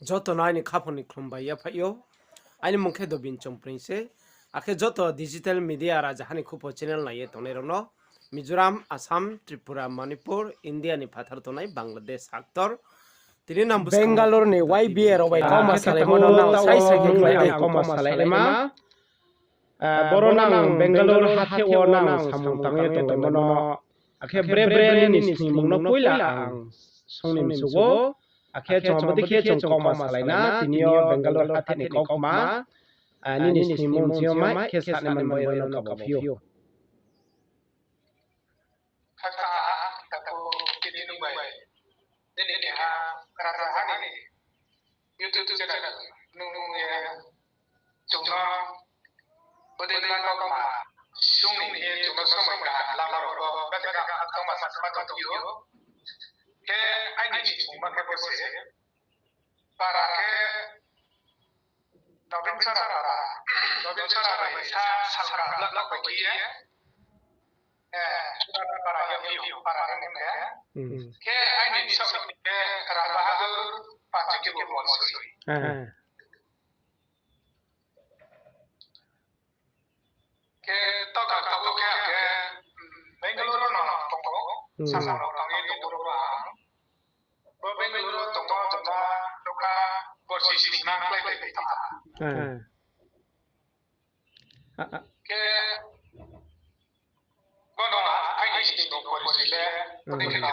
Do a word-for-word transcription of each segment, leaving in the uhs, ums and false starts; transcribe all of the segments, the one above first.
Joto no aini khaphang ni khlum bai yaphaih ou. Aini mung khe Dobin Chongpring se. Akhe joto digital media raja hani khupo channel nai ye tongnai rao no Mizoram, Assam, Tripura, Manipur, India ni phathar tongnai Bangladesh haktor. Tini nang bwskang Bangalore ni Y B A rao bai kauma salaimo no nang sai sai khe khlai di. Kauma salaima. Boro nang Bangalore hathe wo nang samung tang ye tonglaimo no. Akhe bre bre nini snimung no poila ang song ni msu ou. Akhe chung abo dei khe chung kauma salai na, tini yo Bangalore hathe ni kauma, nini snimung sing yo mai khe sa nai man bai rao no kaba phi ou. Khatha, takhu kiti nung bai. Nini keha raja hani YouTube channel nung ye chung no bodei ma kauma sung ni ye chung no somoi kaham lama rao pho betheka kauma sasma tong phi ou. Khe aini chimungma khe bo se para khe Nobin Chara para, Nobin Chara bai sa salka bla bla bai khe ye, eh, para ya phi ou, para ni mung khe. Khe aini somoi khe Ram Bahadur Panji khe bo Monsoi. Khe tokha tabo khe ang khe, Bangalore no tong ou, sasa rao tang ye tong ou ba. Bo Bangalore no tong ou, tongma nokha borsi sni ma klái bai tong ha. Khe bono aini sni tong borsi le, bodei khe no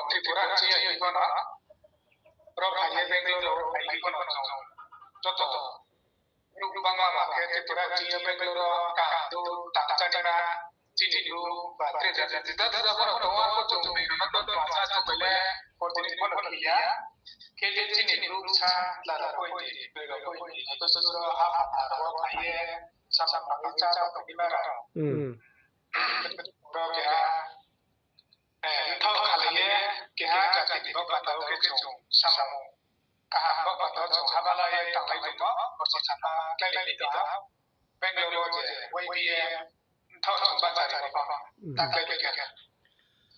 Tripura chini bono, ro phai ye Bangalore ro phai ye bono chung joto Brouh bangma ba khe Tripura chini yo Bangalore wo kaham du tang chánai na chini brouh ba tre jati jati da da da bono tong ou, abo chung bini no tong sa chung bai le coordinate bono khe ya. Khe je chini brouh sa la rao pho di, brouh rao pho di, abo suro ha pha rao wo phai ye, samung tang ye chá tong di ma rao. Ro keha Eh, mthaoh khalai ye, keha jati ni baoh panda wo khe chung samung kaham baoh panda wo chung haba la ye tanglai tongmo, borsi sama kláilai ni tong ha. Bangalore wo je Y B A mthaoh chung bahchari bo pho, ta kláilai khe.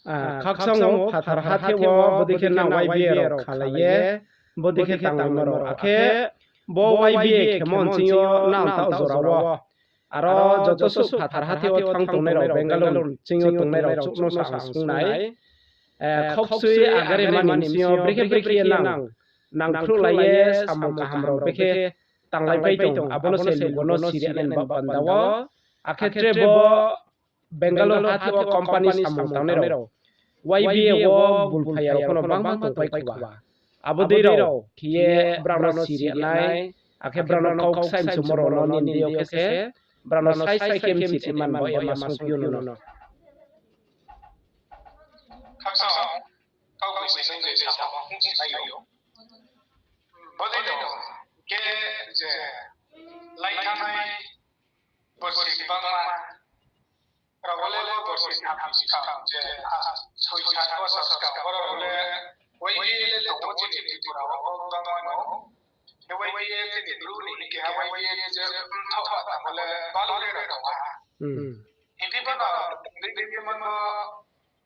Ah, khakchang wo phathar hathe wo bodei khe nang Y B A rao khalai ye, bodei khe tanglaimo rao. Akhe bo Y B A khemo nching yo nang taoh jora wo. Aro joto suh phathar hathe wo thanng tongnai rao, Bangalore ching yo tongnai rao chouh no sa ang sung nai. Eh, khaukchui agari mani bsing yo brekhe brekhe ye nang, nang khruhlai ye samung kaham rao brekhe tanglaipai tong, abo no se lugo no siri nai ni baoh panda wo. Akhe tre bo Bangalore hathe wo company samung tangnai rao, Y B A wo bulphai ya rao pho no bangma tongpai khua. Abo dei rao khe ye brao no siri nai, akhe brao no kau ksaimchumo rao no nini deing yo khe se, brao no sai sai khe mchiri man baoh ye ma sungphi ou nung no. Khakchang, kau bai se nung je samo ongsi mai ou. Bodei no khe je lai thanngnai borsi bangma rao wo le borsi tham skang je, ah, soi sat bosor skang boro rao le Y B A le tong ou chini Tripura wo bangma no. Y B A chini bru ni keha Y B A je mthaoh ba tamo le balo re rao tong ha. Himdi bono tongdei dei khe mano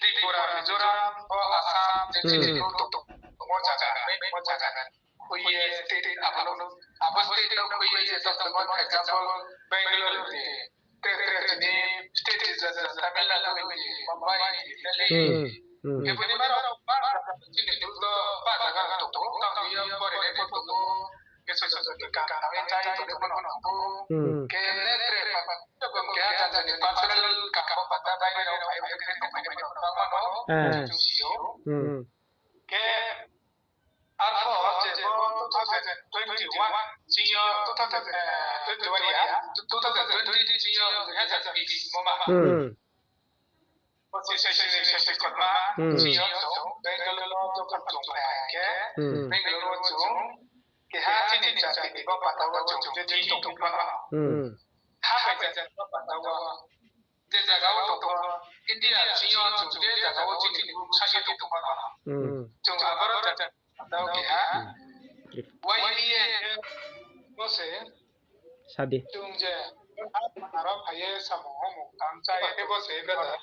Tripura, Mizoram, bo Assam, je chini bru tong, tongmo jaga, tongmo jaga. Khui ye state, abo no, abo state no khui ye je tongmo, example, Bangalore de, tre tre chini state je Tamil Nadu de, Mumbai de, Delhi. Ebo ni maro ba chini bru to ba jaga tong, tang ye pore ne tong, ke so so ka, ka, ka, chai tong, ke ne tre Khe a jat jat ni personal kaham bo panda bai rao phai phai khe tongphai ni bangma no chung si ou. Khe arpho je bo two thousand twenty-one ching yo, two thousand twenty-one ya, two thousand twenty ching yo, dui hazar bis mo ma. Bo se se se se se khotma, ching yo chung Bangalore wo jokhon chung phai khe, Bangalore wo chung keha chini jati ni bo panda wo chung je thing tong phano. Ha bai jati ni bo panda wo je jaga wo tong pho, India ching yo chung je jaga wo chini bru sa ye tong phano. Chung aboro jati ni panda wo keha Y B A bo se Sadi. Chung je aro phai ye samung hamung tang chá ye khe bo se bela.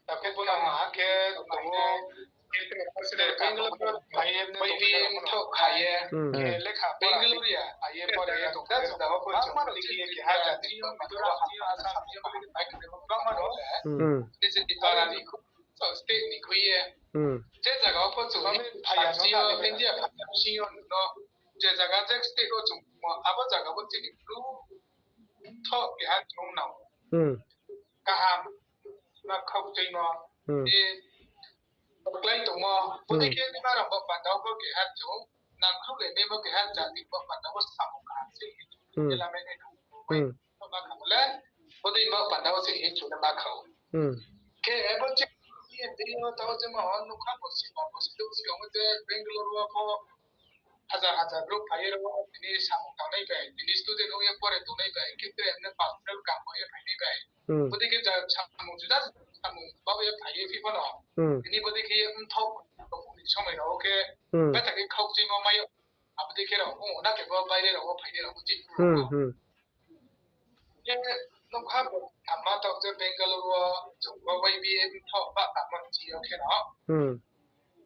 Takhe bo no ha khe tong ou, Bangalore Bai bi mthoh kha ye, hmm, eh, lekha pora Bangalore ya, phai ye pore ye tong kha. Jang jang wo pho chung dei khe ye keha jati yo, Mizoram yo, Assam yo, bang ma no. Hmm. Nijini para ni khui, state ni khui ye. Hmm. Je zaga wo pho chung ni phai ya sing yo, India phai ya sing yo no. Je zaga je state wo chung mo, abo zaga wo chini bru mthoh keha chung nang. Hmm. Kaham, ma khauchimo. Hmm. Ni Klái tongmo, bodei khe nima rao bo panda wo bo keha chung, nangkhruh le nimo keha jati bo panda wo samung kaham se hi chung, hmm, lamai nai nang. Hmm. Bo ma kha bo le, bodei bo panda wo se hi chung le ma kha ou. Hmm. Khe abo chini India wo tao je ma hon nukha bo si ma bo si dou si ong je Bangalore wo pho hajar hajar brouh phai ye rao wo tini samung tangnai bai, tini student ong ye pore tongnai bai, khe tre mne personal kam ong ye phainai bai. Hmm. Bodei khe ja samung juda samung bau ye phai ye phi pho no. Hmm. Tini bodei khe ye mthoh ni somoi rao wo khe, hmm, betha khe khauchimo mai yo. Abo dei khe rao ong na khe bo baire rao wo phainai rao wo chini brouh rao. Hmm, hmm. Khe nukha bo ama tao je Bangalore wo chung bo Y B A mthoh ba tangmo chi yo khe no. Hmm.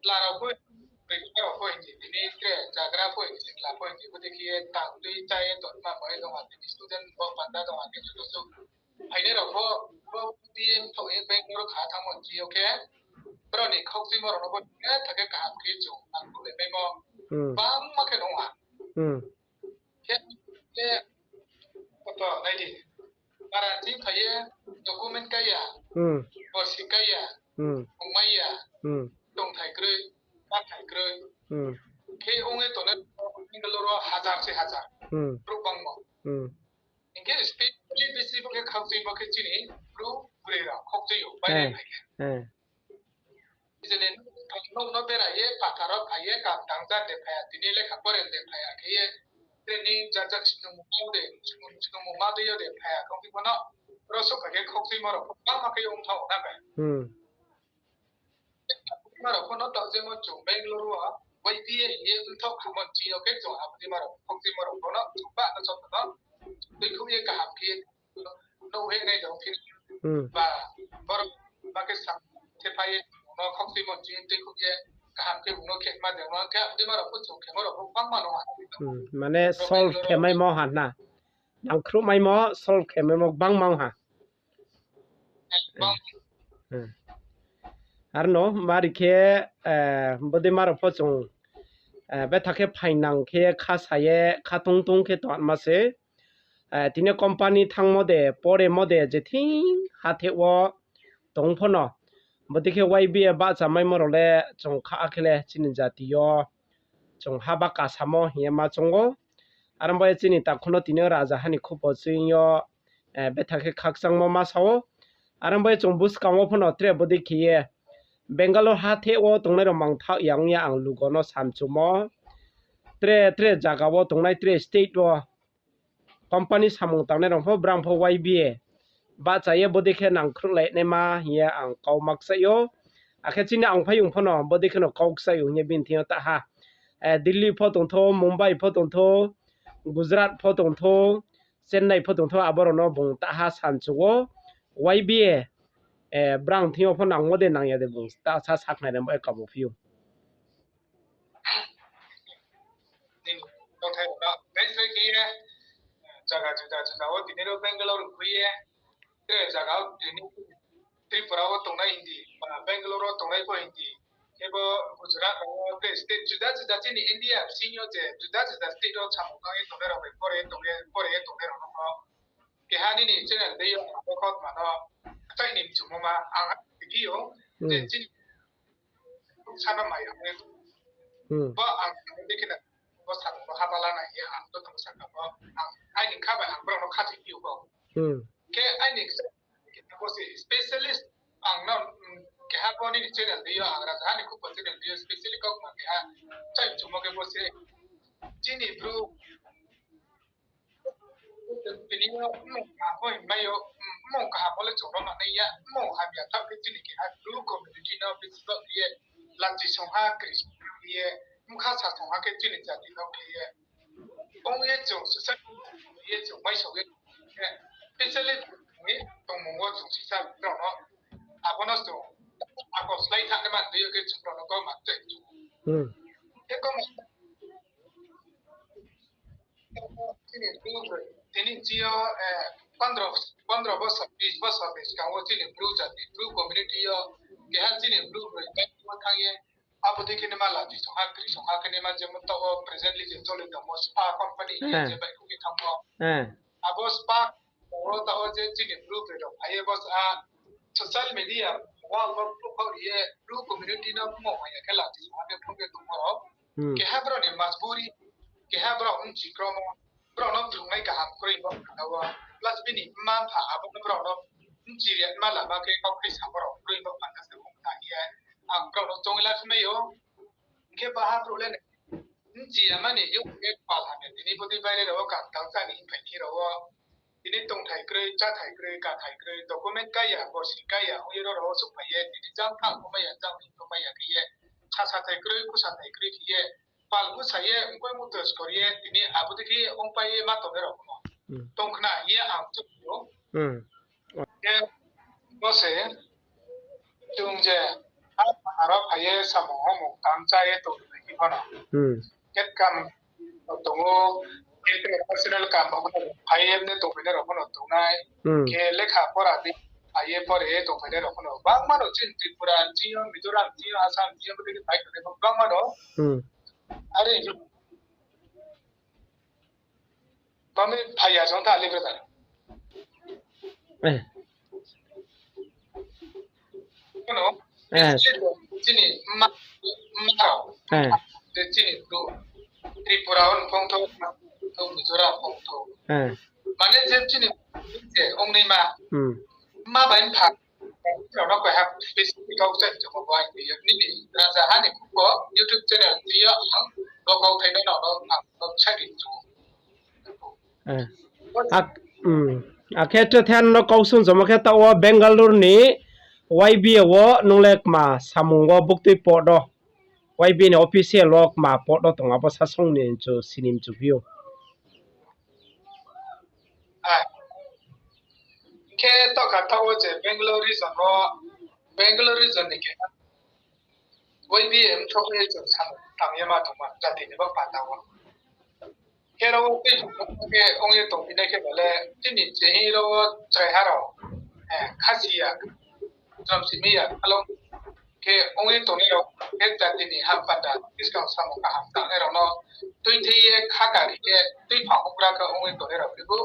Tla rao pho, beikha rao pho hing di, tini tre jagra pho hing di, tla pho hing di, bodei khe ye tang tui chá ye tongma bai dong ha, tini student bo panda dong ha, tini joto suh. Phainai rao pho, bo B M thouh ye Bangalore kha thanngmo chi yo khe, brao ni khauchimo rao no bo, eh, tha khe kaham khe chung, ang bo le maimo. Hmm. Bangma khe nung ha. Hmm. Khe, khe, koto, nai di. Para ching phai ye, document kaiya, hmm, borsi kaiya, hmm, ongmaiya, hmm, tongthai kroi, bathai kroi. Hmm. Khe ong ye tongnai Bangalore wo hajar se hajar. Hmm. Brouh bangmo. Hmm. Hing khe specially bisi bo khe khauchimo khe chini brouh broi rao khauchimo baire, eh, phai khe. Eh. Jene nouh no bera ye, pathar wo phai ye, kam tang ja de phai ya, tini lekha pore de phai ya, khe ye, training ja ja sinungmo de, sinungmo ma de yo de phai ya, kong phi bono, ro souh phai khe khokchimo rao, bangma khe ong thanng na khe. Hmm. Abo dei ma rao pho no tao jemo chung Bangalore wo, Y B A ye mthoh khamo chi yo khe chung abo dei ma rao, khokchimo rao pho no, chung ba no soto no, tui khouh ye kaham khe ye, no hing nai dong phi. Hmm. Ba, bor, ba khe sa, the phai ye, no khokchimo chi tui khouh ye, kaham khe bung no khe ma de, no khe abo dei ma rao pho chung khe ma rao pho bangma no ha. Hmm. Mane solve khe maimo ha na. Nangkhruh maimo, solve khe maimo bangma ha. Hmm. Ar no, mari khe, eh, bodei ma rao pho chung, eh, betha khe phainang khe kha sa ye, kha tong tong khe tongma se. Eh, tini company thanngmo de, poremo de, je thing hatheh wo tong pho no. Bodei khe Y B A bahchamaimo rao le chung kha khe le chini jati yo chung ha ba kasamo hing ye ma choung ou. Aro bai chini takhu no tini raja ha ni khupo ching yo, eh, betha khe khakchangmo ma sa ou. Aro bai chung buskang wo pho no tre bodei khe ye Bangalore hatheh wo tongnai rao mangthaoh ya ong ye ang lugo no samchumo. Tre, tre zaga wo tongnai tre state wo company samung tangnai rao pho brang pho Y B A bahcha ye bodei khe nangkhruhlai naima hing ye ang kau ma kchaih ou. Akhe chini ang phaiyong pho no bodei khe no kau kchaih ou hing ye bini thing yo taha. Eh, Delhi pho tongthou, Mumbai pho tongthou, Gujarat pho tongthou, Chennai pho tongthou, abo rao no bung taha sanchu ou. Y B A, eh, brang thing yo pho nangmo de nang ya de bung ta sa sakhnai rao bai kabo phi ou. Nini tongthai rao no, bai sai khe ye, zaga juda juda wo tini rao Bangalore khui ye, tre zaga wo tini Tripura wo tongnai hing di, ba Bangalore wo tongnai pho hing di, khebo Gujarat rao wo, tre state juda juda chini India bsing yo je juda juda state wo samung tang ye tongnai rao bai pore ye tong ye, pore ye tongnai rao no pho. Keha nini channel dei yo ang bo kautma no kchaih ni mchumo ma ang ha phi ou, je, hmm, chini Sana mai ang ne. Hmm. Bo ang dei khe na, bo sa bo haba la nai ye ang to tong sa ka bo. Ang aini kha bai ang borok no kha thik phi ou bo. Hmm. Khe aini khe bo se specialist ang no, mm, keha bo nini channel dei yo ang raja ni khupo channel dei yo specially kok ma keha. Chai chumo khe bo se. Chini bru Tini yo mmung kaham bo himlai yo, mmung kaham bo le chung no manai ya, mmung hamya thaoh khe chini keha Bru community no bisi bo khe ye, lachi songha, kri songha khe ye, bkha sa songha khe chini jati no khe ye. Ong ye chung suicide ye chung mai song ye, specially tongmung wo chung sisa rao no, abo no chung ako slái thanng nai man tui yo khe chung rao no kau ma tei chung. Hmm. Chini Bru broi, tini chini yo, eh, pondro, pondro bosor, bis bosor ni skang wo chini Bru jati, Bru community yo, keha chini Bru broi, bai wo thang ye, abo dei khe ni ma lachi song ha, kri song ha khe ni ma, jemon taoh wo presently je choli tongmo, spa company, eh, je bai khe thangmo. Eh. Abo spa, abo taoh wo je chini Bru broi rao phai ye, bo sa social media, wa bo Bru kau ri ye, Bru community no mo ya khe lachi song ha khe phung khe tongmo rao. Hmm. Keha brao ni majburi, keha brao bchi kromo, brao no phrungnai kaham kroi bo panda wo. Plus bini mma mpha abo no brao no bchi ri ma lama khe kau khe samo rao kroi bo panda se ong ta ye. Ang brao no chong la khmai ou. Hing khe baha brao le bchi ya mani yo khe pal hamya tini bodei baire rao wo kang tang chani hing phai khe rao wo. Tini tongthai kroi, cháthai kroi, kathai kroi, document kaiya, borsi kaiya, ong ye ro rao wo souhphai ye, tini jang thang pho mai ya, jang hing pho mai ya khe ye, sasathai kroi, khusathai kroi khe ye, pal busa ye, mkoi muto skor ye, tini abo dei khe ongpai ye ma tongnai rao pho no. Hmm. Tong khna hing ye ang chouh ou. Hmm. Khe bo se, chung je, ha, aro phai ye samung hamung tang chá ye tong nai khe pho no. Hmm. Khe kam tong ou, khe personal kam pho no phai ye mne tongphainai rao pho no tongnai. Hmm. Khe lekha pora di phai ye pore ye tongphainai rao pho no. Bangma no chini Tripura chini yo, Mizoram chini yo, Assam chini yo, bodei khe phai tongnai pho bangma no. Hmm. Are Mami phai ya song tha, ali brother. Eh. Kono? Eh. Chini ma, ma rao. Eh. Je chini tu. Tripura on phong tho, tu Mizoram phong tho. Eh. Mane je chini, je ong ni ma. Hmm. Ma bai pha. Rao no koi ha Facebook account se chamo bai ni, ni raja ha ni ko YouTube channel ni yo ang bo kau thai no no ang bo sai ni chu. Eh. Ak-, hmm. Akhe Chethan no kau sung chamo khe taoh wo Bangalore ni Y B A wo nung le kma samung wo buktui pod wo. Y B A ni official wo kma pod wo tong abo sasong ni chu sinim chu view. Hai. Khe tokha thaoh wo je Bangalore region wo, Bangalore region ni khe Y B A mthoh ye chung samung tang ye ma tongma jati ni bo panda wo. Khe rao wo tei khe ong ye tongphinai khe bale, chini je hing rao wo chraiha rao, eh, khasi ya, jrom simi ya, alo khe ong ye tongnai rao, khe jati ni ham panda, buskang samung kaham tangnai rao no, tui thei ye, kha kari ye, tui phang houhgra khe ong ye tongnai rao khe bo,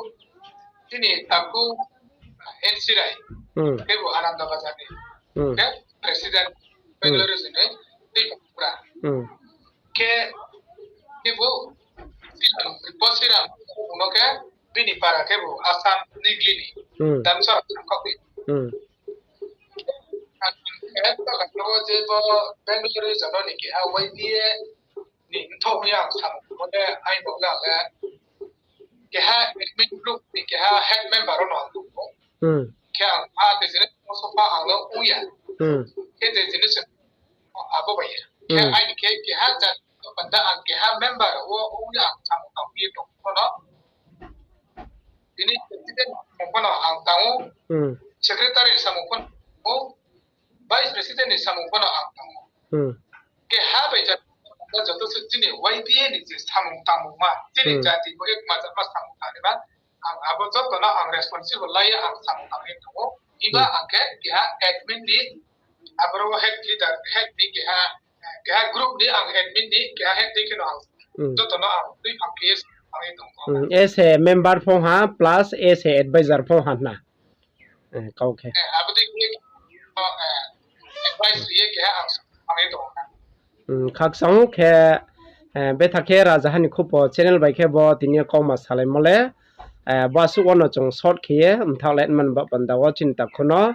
chini takhu N C Rai, hmm, khe bo Ananda Bazar ni, hmm, khe president, hmm, Bangalore ni, tui phang houhgra. Hmm. Khe, khe bo, Siram, bo Siram, bo no khe, bini para khe bo, Assam, Nigli ni, hmm, Damsara, Sangkok ni. Hmm. Khe, bo je bo, Bangalore region ni keha Y B A ni mthoh ya samung, bo le, ai bo le, keha admin group ni keha head member no ang tong ou. Hmm. Khe ang, a, business mo sofa ang no ong ya. Hmm. Khe je jinis abo bai ya. Khe, hmm, aini khe, keha jat panda ang keha member wo ong ya ang samung tang ye tong pho no. Tini president samung pho no ang tang ou. Hmm. Secretary samung pho no, vice president ni samung pho no ang tang ou. Hmm. Keha bai jat, joto se chini Y B A ni je samung tangmung ma, chini, hmm, jati bo ekma jat ma samung tangnaima, ang abo joto no ang responsible lai ye ang samung tang ye tong ou. Iba, hmm, ang khe keha admin ni, aboro head leader, head ni keha, keha group ni ang admin ni keha head ni khe no ang, hmm, joto no ang tui phang khe ye samung tang ye tong ou. Hmm, as a member pho ha, plus as a advisor pho ha na. Eh, kau khe. Eh, abo dei khe, eh, advice ri ye keha ang samung tang ye tong ou. Hmm, khakchang khe, eh, betha khe Raja Hani Khupo channel bai khe bo tini yo kauma salaimo le, eh, bo asuh wo no chung short khe ye mthaoh lai man ba panda wo chini takhu no,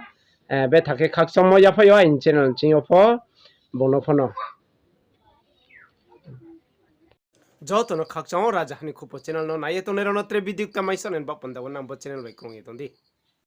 eh, betha khe khakchangmo yaphai yo aini channel ching yo pho, bung no pho no. Joto no khakchang ou Raja Hani Khupo channel no nai ye tongnai rao no tre video kta mai sa nai ba panda wo nang bo channel bai krung ye tong di.